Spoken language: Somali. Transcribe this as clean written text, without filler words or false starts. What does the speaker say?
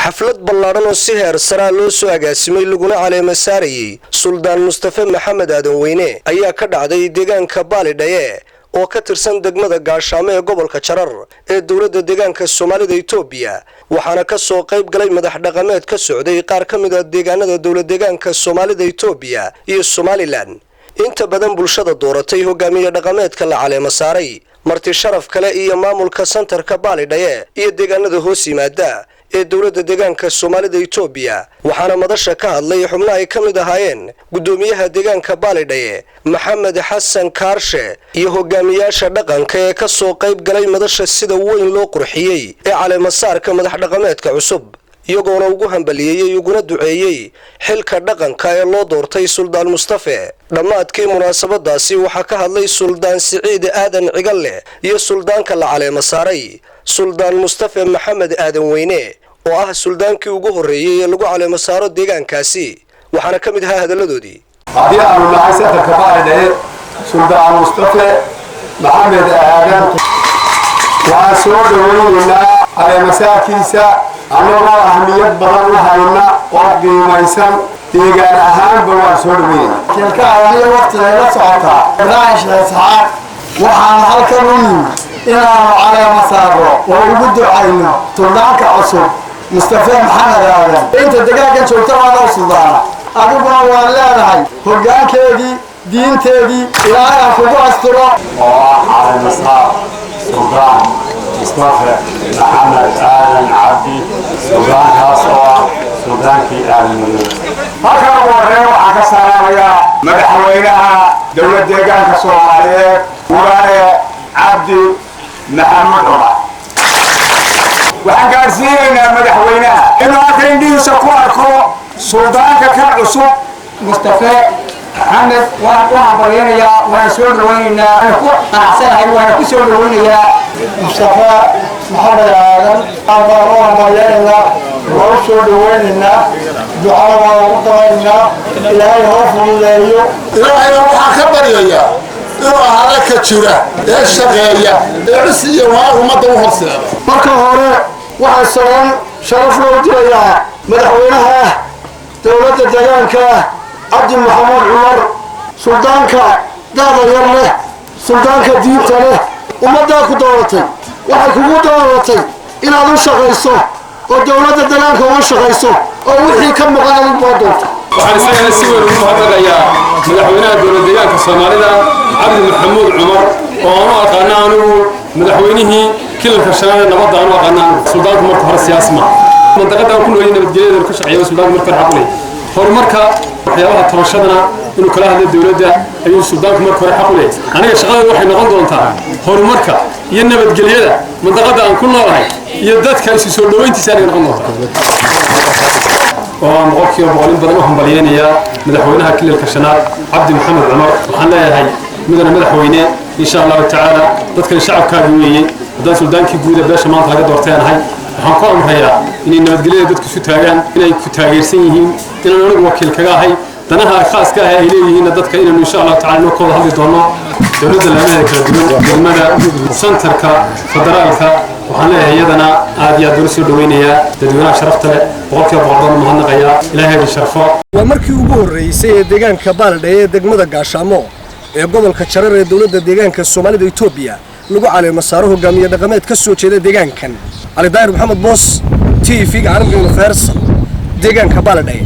Xaflad ballaadhan oo si heer saraa loo soo agaasimay, laguna caleema saarayey Suldaan Mustafe Maxamed Aadan Weyne, ayaa ka dhacday deegaanka Baalidhaye oo ka tirsan degmada Gaashaamo ee gobolka Jarar ee dowladda deegaanka Soomaalida Itoobiya. Waxaana ka soo qayb galay madax dhaqameed ka socday qaar ka mid a deegaanada dowlad deegaanka Soomaalida Itoobiya iyo Somaliland, inta badan bulshada dooratay hogaamiye dhaqameedka la caleema saaray, marti sharaf kale iyo maamulka santarka Baalidhaye iyo deegaanada hoos yimaada ee dowladda deegaanka Soomaalida Itoobiya. Waxaana madasha ka hadlay xubno ay ka mid ahaayeen guddoomiyaha deegaanka Baalidhaye, Maxamed Xasan Kaarshe, iyo hogaamiyaasha dhaqanka ee ka soo qayb galay madasha sida weyn loo qurxiyey ee caleemasaarka madax dhaqameedka cusub, iyagoona ugu hambaliyeeyey uguna duceeyey xilka dhaqanka ee loo doortay Suldaan Mustafe. Dhammaadkii munaasabadaasi waxaa ka hadlay Suldaan Siciid Aadan Cigalle iyo suldaanka la caleema saaray, Suldaan Mustafe Maxamed Aadan Weyne, oo ah suldaankii ugu horreeyey ee lagu caleemo saaro deegaankaasi. Waxaana ka mid ahaa hadalladoodii: Haddii aanu nahay safarka Baalidhaye, Suldaan Mustafe Maxamed Aadan waxaan soo dhowaynaynaa caleemasaarkiisa, annagoo ahmiyad badan u hayna oo qiimaysan. Deegaan ahaanba waan soo dhaweynayna. Kilka aniga waqtiga ila socotaa Ibraahim Sheekh Isxaaq. Waxaan halkan u nimi inaanu caleema saarro oo ugu ducayno suldaanka cusub, Mustafe Maxamed Aadan. Inta degaankan joogta waanoo suldaana, adiguna waan leedahay hoggaankeedii, diinteedii Ilaahay ha kugu asturo. Oo ah caleemasaar Suldaan Mustafe Maxamed Aadan Cabdi, suldaankaas oo ah suldaankii Aadan Madow. Halkan ugu horreeya waxaan ka salaamayaa madaxweynaha dowlad deegaanka Soomaaliyeed, Mudane Cabdi Maxamuud Cumar. Waxaan gaadhsiinaynaa madaxweynaha inuu halka indhihiisa ku arko suldaanka ka cusub. Mustafe Maxamed waan u hambalyaynayaa, waan soo dhawaynaynaa, waan ku qanacsanahay, waana ku soo dhawaynayaa. Mustafa Maxamed Aadan baan u hambalyaynaynaa, waa u soo dhawaynaynaa, ducada waan ugu daraynaa, Ilaahay hoo fududeeyo. Ilaahayna waxaan ka baryayaa inuu ahaada ka jira ee shaqeeya ee cisi iyo wanaag ummadda u horseeda. Marka hore waxaa salan sharaf loo dirayaa madaxweynaha dowladda deegaanka, Cabdi Maxamuud Cumar, suldaanka daada yar leh, suldaanka diinta leh. Ummaddaa ku dooratay waxay kugu dooratay inaad u shaqayso oo dowladda deegaanka uga shaqayso oo wixii ka maqan aad u doonto. Waxaan isagana si weyn ugu mahadnaqayaa madaxweynaha dowlad deegaanka Soomaalida, Cabdi Maxamuud Cumar, oo aanu aqaana anigu madaxweynihii kilalka shanaad ee nabadda aanu aqaana anigu. Suldaanku marka hore siyaasi maaha. Mandaqadaan ku nooyay nabadgelyadeenu ka shaqeeya suldaanku marka hore xaq u leeyahay. Horumarka, waxyaabaha tabashadana inuu kala hadlo dowladda ayuu suldaanku marka hore xaq u leeyahay. Aniga shaqadaydu waxay noqon doontaa horumarka iyo nabadgelyada mandaqadda aan ku noolahay iyo dadka isu soo dhoweyntiisa anay noqon doontaa. Oo aan 100% in badan u hambalyeynayaa madaxweynaha kilalka shanaad, Cabdi Maxamed Cumar. Waxaan leeyahay, mudane madaxweyne, insha Allahu tacaala dadkan shacabkaagi weeye. Haddaan suldaankii guuda beesha maanta laga doortay ahay, waxaan ku amrayaa inay nabadgelyada dadku isu taagaan, inay ku taageersan yihiin, inaan anigu wakiil kaga ahay danaha khaaska ah ay leeyihiinna dadka, inaanu insha Allahu tacala inoo ka wada hadli doono dowladda laamaheeda kala duwan, degmada, santarka, federaalka. Waxaan leeyahay iyadana aad iyo aad baan usoo dhaweynayaa dadweynaha sharafta leh. 100% baan u mahadnaqayaa. Ilaahay idin sharfo. Waa markii ugu horreysay ee deegaanka Baaldhaye ee degmada Gaashaamo ee gobolka Jarar ee dowladda deegaanka Soomaalida Itoobiya lagu caleemo saaro hogaamiye dhaqameed ka soo jeeda deegaankan. Cali Daahir Maxamed Boos, TV-ga caalamka Universal, deegaanka Baaldhaye.